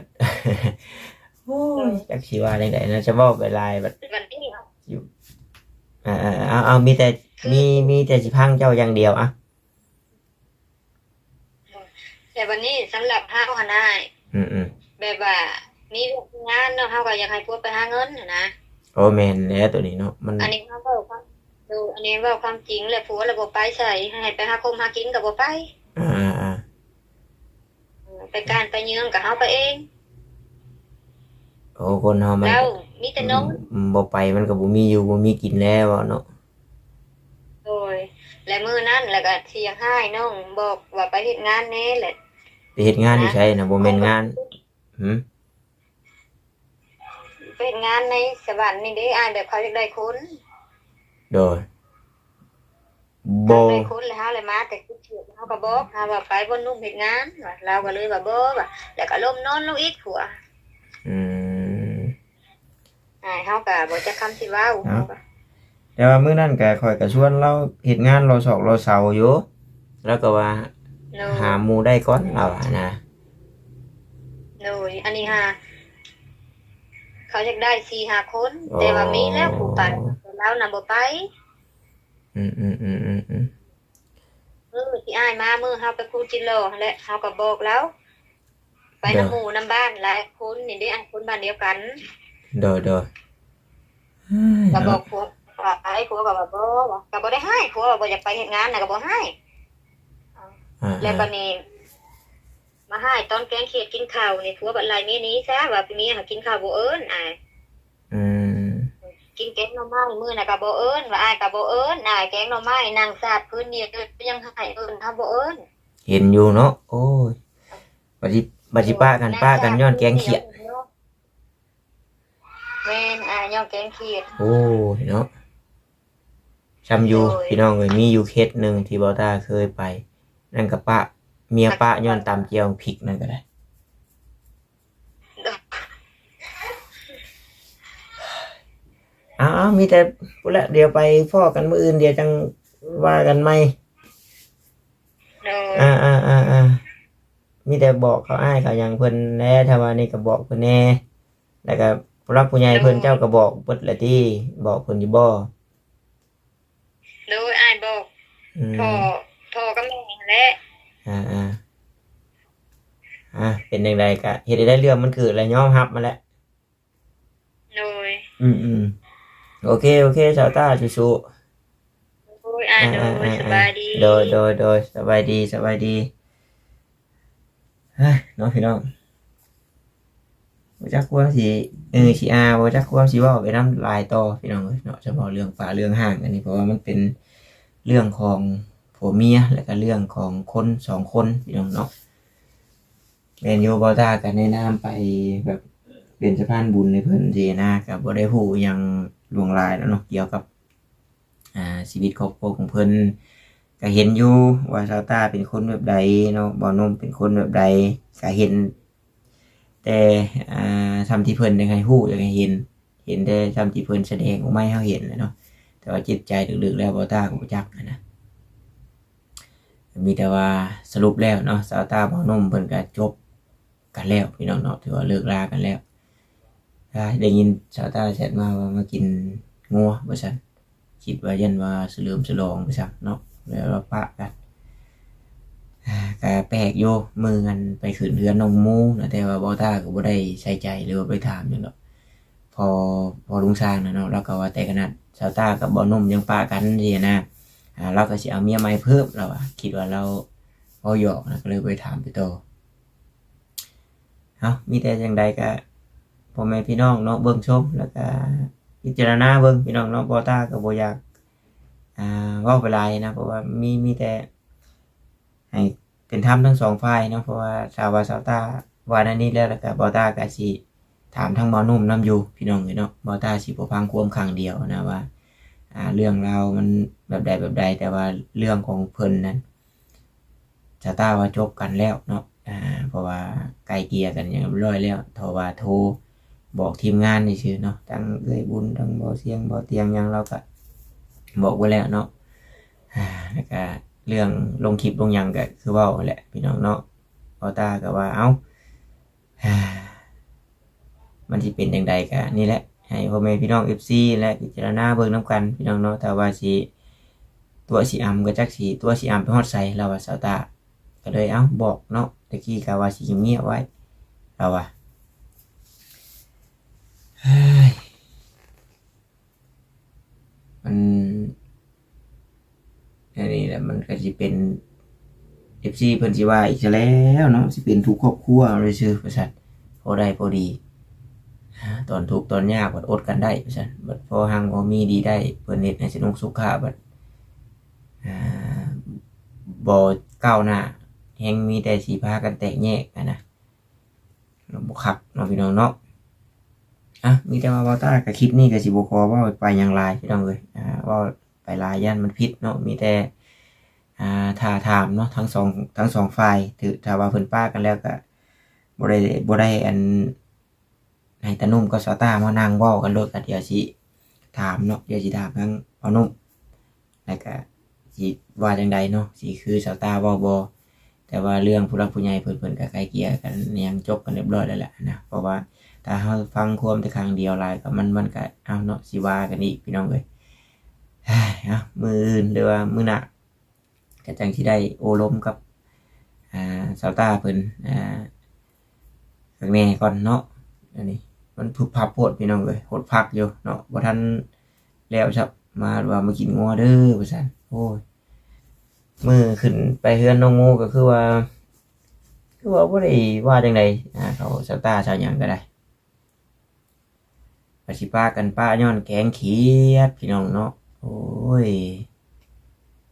ໂອ້ຍ ຈັກຊິວ່າຈັ່ງໃດນະ ຈະເວົ້າໄປຫຼາຍບັດ ບັດນີ້ເນາະ ຢູ່ ເອີໆ ເອົາໆ ມີແຕ່ ຄື ມີ ມີແຕ່ຊິຟັງເຈົ້າຢ່າງດຽວອະ. ແຕ່ບັດນີ້ສຳລັບເຮົາຫັ້ນນະ ອືມໆ ແບບວ່າມີວຽກມີງານເນາະ ເຮົາກໍຢາກໃຫ້ຜົວໄປຫາເງິນຫັ້ນນະ. ໂອ້ ແມ່ນແລ້ວໂຕນີ້ເນາະ ມັນ ອັນນີ້ເຮົາເວົ້າຄວາມ ໂດຍ ອັນນີ້ເວົ້າຄວາມຈິງແຫຼະ ຜົວລະບໍ່ໄປໃສ ໃຫ້ໄປຫາຄົມຫາກິນກໍບໍ່ໄປ. ອ່າໆ ເອີ ໄປການໄປເຍືອງກໍເຮົາໄປເອງ. ໂອ້ ຄົນເຮົາມັນ ແລ້ວມີແຕ່ນ້ອງ ອືມ ບໍ່ໄປມັນກໍບໍ່ມີຢູ່ບໍ່ມີກິນແລ້ວເນາະ. ໂດຍ ແລະມື້ນັ້ນລະກະຊິຢາກຮ້າຍນ້ອງ ບອກວ່າໄປເຮັດງານແດ່ແຫຼະ. ໄປເຮັດງານຢູ່ໃສນະ? ບໍ່ແມ່ນງານ ຫື? ໄປເຮັດງານໃນສະຫວັນນີ້ເດ້ອ້າຍ ແບບເຂົາຢາກໄດ້ຄົນ. ໂດຍ ບໍ່ ຢາກໄດ້ຄົນ ແລ້ວເຮົາເລີຍມາແຕ່ຂີ້ຂຽດ ເຮົາກໍບອກ ເຮົາວ່າໄປບ່ອນໜຸ່ມເຮັດງານວ່າ ລາວກໍເລີຍວ່າບໍ່ວ່າ ແລ້ວກໍລົ້ມນອນລົງອີກຜົວ. ອືມ ອ້າຍເຮົາກໍບໍ່ຈັກຄຳຊິເວົ້າ ເຮົາກໍ ແ ແຕ່ວ່າມື້ນັ້ນກະ ຂ້ອຍກະຊວນລາວເຮັດງານລໍຊອກລໍເສົາຢູ່ ລາວກະວ່າ ໂດຍ ຫາໝູ່ໄດ້ກ່ອນ ລາວວ່ານະ. ໂດຍ ອັນນີ້ຫາ ເຂົາຢາກໄດ້ສີ່ຫ້າຄົນ ອໍ ແຕ່ວ່າມີແລ້ວຜູ້ໄປ ແຕ່ລາວນະບໍ່ໄປ. ອືມໆໆໆໆ ມື້ທີ່ອ້າຍມາ ມື້ເຮົາໄປພູຈິນລໍຫັ້ນແຫຼະ ເຮົາກະບອກລາວ ໄປນຳ ໂດຍ ໝູ່ນຳບ້ານຫຼາຍຄົນນີ້ເດ້ ອັນຄົນບ້ານດຽວກັນ. ໂດຍໆ ກະບອກ ເນາະ ຜົວວ່າໄປ ຜົວກະວ່າບໍ່ ກະບໍ່ໄດ້ຮ້າຍ ຜົວວ່າບໍ່ຢາກໄປເຮັດງານນະກະບໍ່ຮ້າຍ. ອ່າໆ ແລ້ວບາດນີ້ມາຮ້າຍຕອນແກງຂຽດກິນເຂົ້ານີ້ ຜົວບັດໄລ່ເມຍໜີຊະ ວ່າເມຍຫາກິນເຂົ້າບໍ່ເອີ້ນ ອາຍ. ອືມ ກິນແກງໜໍ່ໄມ້ມື້ນະກະບໍ່ເອີ້ນ ວ່າອ້າຍກະບໍ່ເອີ້ນ ອ້າຍແກງໜໍ່ໄມ້ນັ່ງສາດພື້ນນີ້ ຍັງໃຫ້ເອີ້ນ ເຮົາບໍ່ເອີ້ນ. ເຫັນຢູ່ເນາະ ໂອ້ຍ ບັດຊິ ບັດຊິປະກັນ ໂດຍ ປະກັນຍ້ອນແກງຂຽດ. ແມ່ນ ອ້າຍຍ້ອນແກງຂຽດ. ໂອ້ຍເນາະ ຊ່ຳຢູ່ ໂດຍ ພີ່ນ້ອງເອີຍ ມີຢູ່ເຂດໜຶ່ງທີ່ບ່າວຕາເຄີຍໄປ ນັ້ນກະປະ ເມຍປະຍ້ອນຕຳແຈ່ວພິກນັ້ນກະໄດ້. ເອົາໆ ມີແຕ່ພຸ້ນແຫຼະ ດຽວໄປພໍ້ກັນມື້ອື່ນ ດຽວຈັ່ງວ່າກັນໃໝ່. ໂດຍ ອາໆໆໆ ມີແຕ່ບອກເຂົາ ອ້າຍເຂົາຫຍັງເພິ່ນແດ່ ຖ້າວ່ານີ້ກະບອກເພິ່ນແດ່ ແລ້ວກະຜູ້ຫຼັກຜູ້ໃຫຍ່ເພິ່ນ ໂດຍ ເຈົ້າກະບອກເບິດແຫຼະຕິ ບອກເພິ່ນຢູ່ບໍ່? ໂດຍ ອ້າຍບອກ ອືມ ພໍ່ ພໍ່ກັບແມ່ຫັ້ນແຫຼະ. ອ່າໆ ອ່າ ເປັນຈັ່ງໃດກະເຮັດໃຫ້ໄດ້ ເລື່ອງມັນເກີດແລ້ວຍອມຮັບມັນແຫຼະ. ໂດຍ ອືມໆ ໂອເຄ ໂອເຄ ຊາວຕາ ສູ້ໆ. ໂດຍ ອ້າຍ ອ່າ ໂດຍ ອ່າ ສະບາຍດີ. ໂດຍ ໂດຍ ໂດຍ ສະບາຍດີ ສະບາຍດີ. ເອີ ເນາະພີ່ນ້ອງ ບໍ່ຈັກຄວາມຊິ ເອີ ຊິ ອ່າ ບໍ່ຈັກຄວາມຊິເວົ້າໄປນຳຫຼາຍຕໍ່ ພີ່ນ້ອງເອີຍເນາະ. ສະເພາະເລື່ອງຝາເລື່ອງຮ້າງອັນນີ້ ເພາະວ່າມັນເປັນເລື່ອງຂອງຜົວເມຍ ແລ້ວກະເລື່ອງຂອງຄົນສອງຄົນ ພີ່ນ້ອງເນາະ. ແມ່ນຢູ່ ບ່າວຕາກະແນະນຳໄປແບບເປັນສະພານບຸນໃຫ້ເພິ່ນຊີ້ນະ ກະບໍ່ໄດ້ຮູ້ຫຍັງຫຼວງຫຼາຍແລ້ວເນາະ ກ່ຽວກັບ ອ່າ ຊີວິດຄອບຄົວຂອງເພິ່ນ ກະເຫັນຢູ່ວ່າຊາວຕາເປັນຄົນແບບໃດເນາະ ບ່າວໜຸ່ມເປັນຄົນແບບໃດ ກະເຫັນແຕ່ ອ່າ ຊ່ຳທີ່ເພິ່ນຢາກໃຫ້ຮູ້ ຢາກໃຫ້ເຫັນ ເຫັນແຕ່ຊ່ຳທີ່ເພິ່ນສະແດງອອກມາໃຫ້ເຮົາເຫັນແຫຼະເນາະ ແຕ່ວ່າຈິດໃຈເລິກໆແລ້ວ ບ່າວຕາກະບໍ່ຈັກຫັ້ນນະ. ມີແຕ່ວ່າສະຫຼຸບແລ້ວເນາະ ຊາວຕາ ບ່າວໜຸ່ມເພິ່ນກະຈົບກັນແລ້ວ ພີ່ນ້ອງເນາະ ຖືວ່າເລີກລາກັນແລ້ວ. ອ່າ ໄດ້ຍິນຊາວຕາແຊັດມາວ່າມາກິນງົວວ່າຊັ້ນ ຄິດວ່າຢ້ານວ່າສະເຫຼີມສະຫຼອງໄປຊັ້ນເນາະ ແລ້ວລາວປະກັນ. ອ່າ ກະແປກຢູ່ ມື້ອັນໄປຂຶ້ນເຮືອນນ້ອງໝູນະ ແຕ່ວ່າບ່າວຕາກະບໍ່ໄດ້ໃສ່ໃຈ ຫຼືວ່າໄປຖາມຫຍັງດອກ. ພໍ ພໍລຸງຊ້າງນະເນາະ ລາວກະວ່າແຕ່ຂະໜາດຊາວຕາກັບບ່າວໜຸ່ມຍັງປະກັນຊີ້ນະ ອ່າ ລາວກະຊິເອົາເມຍໃໝ່ເພີ່ມ ລາວວ່າ ຄິດວ່າລາວເວົ້າຫຍອກນະ ກະເລີຍບໍ່ໄດ້ຖາມໄປຕໍ່. ເອົາ ມີແຕ່ຈັ່ງໃດກະ ພໍ່ແມ່ພີ່ນ້ອງເນາະ ເບິ່ງຊົມ ແລ້ວກະພິຈາລະນາເບິ່ງ ພີ່ນ້ອງເນາະ. ບ່າວຕາກະບໍ່ຢາກ ອ່າ ເວົ້າໄປຫຼາຍນະ ເພາະວ່າມີ ມີແຕ່ ໃຫ້ເປັນທຳທັງສອງຝ່າຍເນາະ ເພາະວ່າຖ້າວ່າຊາວຕາວ່າແນວນີ້ແລ້ວ ແລ້ວກະບ່າວຕາກະຊິຖາມທາງບ່າວໜຸ່ມນຳຢູ່ ພີ່ນ້ອງເອີຍເນາະ. ບ່າວຕາຊິບໍ່ຟັງຄວາມຂ້າງດຽວນະວ່າ ອ່າ ເລື່ອງລາວມັນແບບໃດແບບໃດ ແຕ່ວ່າເລື່ອງຂອງເພິ່ນນັ້ນ ຊາວຕາວ່າຈົບກັນແລ້ວເນາະ ອ່າ ເພາະວ່າໄກ່ເກ່ຍກັນຫຍັງຮຽບຮ້ອຍແລ້ວ ເພາະວ່າໂທບອກທີມງານຊື່ໆເນາະ ທັງເອື້ອຍບຸນ ທັງບໍ່ສຽງ ບໍ່ຕຽງຫຍັງ ລາວກະບອກໄວ້ແລ້ວເນາະ. ອ່າ ແລ້ວກະເລື່ອງລົງຄລິບລົງຫຍັງກະຄືເວົ້າຫັ້ນແຫຼະ ພີ່ນ້ອງເນາະ. ບ່າວຕາກະວ່າ ເອົ້າ ມັນຊິເປັນຈັ່ງໃດກະນີ້ແຫຼະ ໃຫ້ພໍ່ແມ່ພີ່ນ້ອງເອັຟຊີແຫຼະ ພິຈາລະນາເບິ່ງນຳກັນ ພີ່ນ້ອງເນາະ. ຖ້າວ່າຊິຕົວະຊິອຳ ກະຈັກຊິຕົວະຊິອຳໄປຮອດໃສ ລາວວ່າ ຊາວຕາ ກະເລີຍ ເອົ້າ ບອກເນາະ ແຕ່ກີ້ກະວ່າຊິງຽບໆໄວ້ ລາວວ່າ. ເຮີ້ຍ ມັນ ອັນນີ້ແຫຼະ ມັນກະຊິເປັນ ເອັຟຊີເພິ່ນຊິວ່າອີກຊະແລ້ວເນາະ ຊິເປັນທຸກຄອບຄົວເອົາຊື່ໆ ວ່າຊັ້ນ ພໍໄດ້ພໍດີ ຕອນທຸກຕອນຍາກບັດອົດກັນໄດ້ ວ່າຊັ້ນ ບັດພໍຮັ່ງພໍມີດີໄດ້ ເພິ່ນເຮັດໃຫ້ສະໜຸກສຸຂະ ບັດ ອ່າ ບໍ່ກ້າວໜ້າ ແຮ່ງມີແຕ່ຊິພາກັນແຕກແຍກຫັ້ນນະ. ບໍ່ຄັກເນາະ ພີ່ນ້ອງເນາະ. ອ່ະ ມີແຕ່ວ່າເວົ້າຕາ ກະຄລິບນີ້ກະຊິບໍ່ຂໍເວົ້າໄປຫຍັງຫຼາຍ ພີ່ນ້ອງເອີຍ ອ່າ ເວົ້າໄປຫຼາຍຢ້ານມັນຜິດເນາະ. ມີແຕ່ ອ່າ ຖ້າຖາມເນາະ ທັງສອງ ທັງສອງຝ່າຍ ຖື ຖ້າວ່າເພິ່ນປະກັນແລ້ວກະບໍ່ໄດ້ ບໍ່ໄດ້ ອັນ ໃຫ້ຕາໜຸ່ມກັບສາວຕາມານັ່ງເວົ້າກັນໂລດ ກະດຽວຊິ ຖາມເນາະ ດຽວຊິຖາມທາງເອົາໜຸ່ມ ແລ້ວກະຊິວ່າຈັ່ງໃດເນາະ ຊິຄືສາວຕ້າເວົ້າບໍ່. ແຕ່ວ່າເລື່ອງຜູ້ຫຼັກຜູ້ໃຫຍ່ເພິ່ນ ເພິ່ນກະໄກ່ເກ່ຍກັນຫຍັງຈົບກັນຮຽບຮ້ອຍແລ້ວແຫຼະນະ ເພາະວ່າຖ້າເຮົາຟັງຄວາມແຕ່ຂ້າງດຽວຫຼາຍກໍມັນ ມັນກະ ເອົາເນາະ ຊິວ່າກັນອີກພີ່ນ້ອງເອີຍ. ເອົາ ມື້ອື່ນ ຫຼືວ່າມື້ໜ້າ ກໍຈັ່ງຊິໄດ້ໂອ້ລົມກັບ ອ່າ ສາວຕ້າເພິ່ນ ອ່າ ຂ້າງແນ່ກ່ອນເນາະ. ອັນນີ້ມັນຜຶບພັບໂພດພີ່ນ້ອງເອີຍ ຫົດພັກຢູ່ເນາະ ບໍ່ທັນແລ້ວຊ້ຳ ມາວ່າມາກິນງົວເດີວ່າຊັ້ນ. ໂອ້ຍ ມື້ຂຶ້ນໄປເຮືອນນ້ອງໂມກໍຄືວ່າ ຄືວ່າບໍ່ໄດ້ວ່າຈັ່ງໃດ ອ່າ ເຂົາສາວຕ້າສາວຫຍັງກໍໄດ້ ວ່າຊິປະກັນປະຍ້ອນແກງຂຽດພີ່ນ້ອງເນາະ. ໂອ້ຍ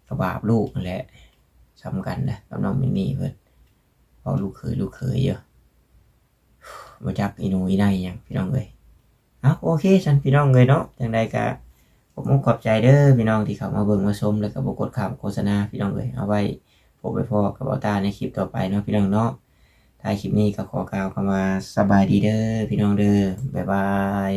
ກໍບາບລູກຫັ້ນແຫຼະ ສ່ຳກັນນະກັບນ້ອງມິນນີ້ເພິ່ນ ເວົ້າລູກເຂີຍ ລູກເຂີຍຢູ່ ບໍ່ຈັກອີ່ໜູອີ່ໄນຫຍັງພີ່ນ້ອງເອີຍ. ເອົາ ໂອເຄຊັ້ນພີ່ນ້ອງເອີຍເນາະ ຈັ່ງໃດກໍຂອບອົກຂອບໃຈເດີພີ່ນ້ອງທີ່ເຂົ້າມາເບິ່ງມາຊົມ ແລ້ວກໍບໍ່ກົດຂ້າມໂຄສະນາພີ່ນ້ອງເອີຍ. ເອົາໄວ້ພົບໄວ້ພໍ້ກັບເອົາຕາໃນຄລິບຕໍ່ໄປເນາະພີ່ນ້ອງເນາະ. ທ້າຍຄລິບນີ້ກໍຂໍກ່າວຄຳວ່າສະບາຍດີເດີພີ່ນ້ອງເດີ ບາຍບາຍ.